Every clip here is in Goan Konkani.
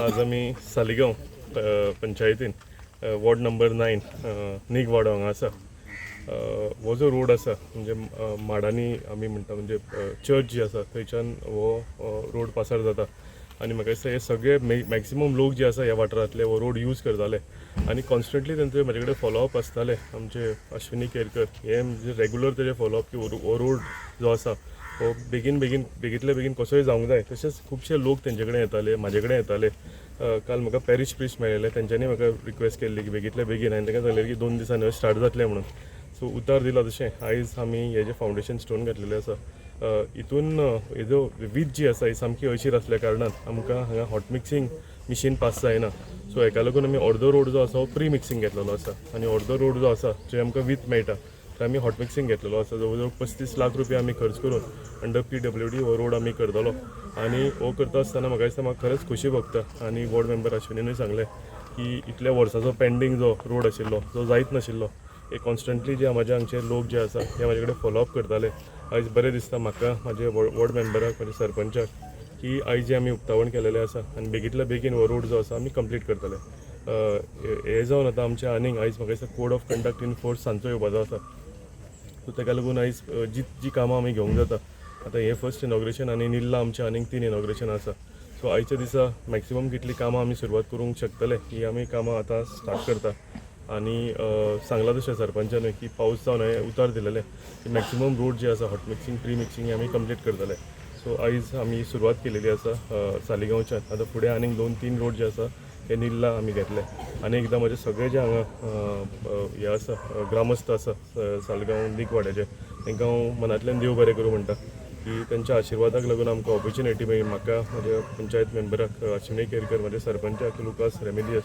आज आमी सालिगांव पंचायतीन वॉर्ड नंबर 9 निगवाडो हांगा आसा. हो जो रोड आसा म्हणजे माडांनी आमी म्हणटा, म्हणजे चर्च जी आसा थंयच्यान हो रोड पासार जाता आनी म्हाका दिसता हे सगळे मॅक्सिमम लोक जे आसा ह्या वाठारांतले हो रोड यूज करताले आनी कॉन्स्टंटली तेंचे म्हाजे कडेन फॉलोअप आसताले. आमचे अश्विनी केरकर हे म्हणजे रेगुलर तेजे फॉलोअप की हो रोड जो आसा हो बेगीन बेगीन, बेगींतले बेगीन कसोय जावंक जाय. तशेंच खुबशे लोक तेंचे कडेन येताले, म्हाजे कडेन येताले. काल म्हाका पॅरीश प्रिस्ट मेळिल्ले, तेंच्यांनी म्हाका रिक्वेस्ट केल्ली की बेगींतले बेगीन. हांवें तांकां सांगलें की 2 दिसांनी स्टार्ट जातलें म्हणून. सो उतार दिला तशें आयज आमी हे जे फावंडेशन स्टोन घातलेले आसा, हितून हेजो वीज जी आसा ही सामकी अशीर आसल्या कारणान आमकां हांगा हॉट मिक्सिंग मिशीन पास जायना. सो हेका लागून आमी अर्दो रोड जो आसा हो प्री मिक्सिंग घेतलेलो आसा आनी अर्दो रोड जो आसा जे आमकां वीज मेळटा थंय आमी हॉट मिक्सिंग घेतलेलो आसा. जवळ जवळ 35 लाख रुपया आमी खर्च करून अंडर पीडब्ल्यूडी हो रोड आमी करतलो आनी हो करता आसतना म्हाका दिसता म्हाका खरेंच खोशी भोगता. आनी वॉर्ड मेंबर अश्विनीनूय सांगलें की इतल्या वर्साचो पेंडींग जो रोड आशिल्लो, जो जायत नाशिल्लो, हे कॉन्स्टंटली जे म्हाजे हांगचे लोक जे आसा हे म्हाजे कडेन फॉलोअप करताले. आयज बरें दिसता म्हाका, म्हाजे वॉर्ड मेंबराक, म्हाज्या सरपंचाक की आयज जे आमी उक्तावण केलेलें आसा आनी बेगींतल्या बेगीन हो रोड जो आसा आमी कंप्लीट करतले. हे जावन आतां आमचें आनीक आयज म्हाका दिसता code of conduct in force सांजचो येवपाचो आसा. सो ताका लागून आयज जी जी कामां आमी घेवंक जाता, आतां हें फर्स्ट इनॉग्रेशन आनी निल्ला आमचें आनीक तीन इनॉग्रेशन आसा. सो आयच्या दिसा मॅक्सिमम कितलीं कामां आमी सुरवात करूंक शकतले ही आमी कामां आतां स्टार्ट करता. आनी सांगलां तशें सरपंचानूय की पावस जावन हांवें उतार दिलेलें की मॅक्सिमम रोड जे आसा हॉट मिक्सिंग, प्री मिक्सिंग आमी कंप्लीट करतले. सो आयज आमी सुरवात केलेली आसा सालिगांवच्यान. आतां फुडें आनीक दोन तीन रोड जे आसा ते निल्ला आमी घेतले. आनी एकदां म्हजे सगळे जे हांगा हे आसा, ग्रामस्थ आसा सालगांव निकवाड्याचे, तांकां हांव मनांतल्यान देव बरें करूं म्हणटा की तेंच्या आशिर्वादाक लागून आमकां ऑपॉर्च्युनिटी मेळ्ळी, म्हाका, म्हज्या पंचायत मेंबराक अश्विनी केरकर, म्हज्या सरपंचाक लुकास रेमेदियस,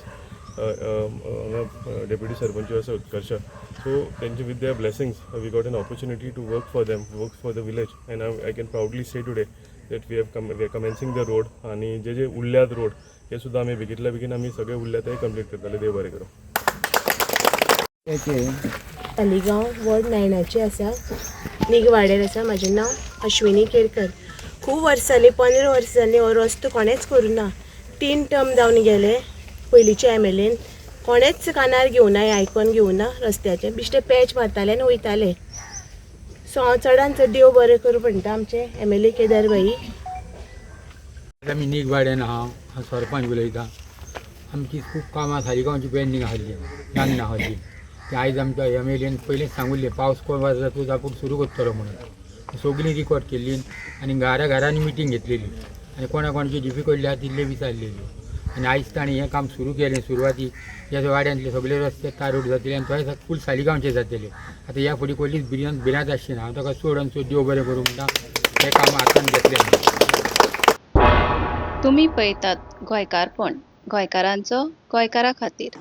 हांगा डेप्युटी सरपंच आसा उत्कर्षा. सो तेंचे with their blessings we got an opportunity to work for them, work for the village, and I can proudly say today that we are commencing the road. आनी जे जे उरल्यात रोड हे सुद्दां आमी बेगींतल्या बेगीन आमी सगळे उरल्या ते कंप्लीट करतले. देव बरें करूं. तालिगांव वॉर्ड 9आचे आसा, निगवाड्यार आसा. म्हाजें नांव अश्विनी केरकर. खूब वर्सां जालीं, 15 वर्सां जालीं, हो रस्तो कोणेंच करूं ना. तीन टर्म जावन गेले, पयलींचे एमएलएन कोणेंच कानार घेवना, हें आयकोन घेवना. रस्त्याचें बिश्टे पॅच मारताले आनी वयताले. सो हांव चडान चड देव बरें करूं म्हणटा आमचे एमएलए केदार भाई. आमी निगवाड्यान आहा. हांव सरपंच उलयतां. आमची खूब कामां सालिगांवची पेंडींग आसली, जावंक नासली. ती आयज आमच्या एमएलएन पयलींच सांगिल्लें, पावस कोण वाजता तो आपूण सुरू करतलो म्हणून. सगळीं रिकॉर्ड केल्ली आनी घरा घरांनी मिटींग घेतलेली आनी कोणा कोणाची डिफिकल्टी आहा तितली विचारलेली आनी आयज ताणें हें काम सुरू केलें. सुरवातीक ह्या वाड्यांतले सगळे रस्ते तार रोड जातले आनी थंय फूल सालिगांवचे जातले. आतां ह्या फुडें कसलीच भिरांत भिरांत आसची ना. हांव ताका चड आनी चड देव बरें करूं म्हणटा, हें काम हातान घेतलें. तुमी पळयतात गोंयकारपण, गोंयकारांचो गोंयकारा खातीर.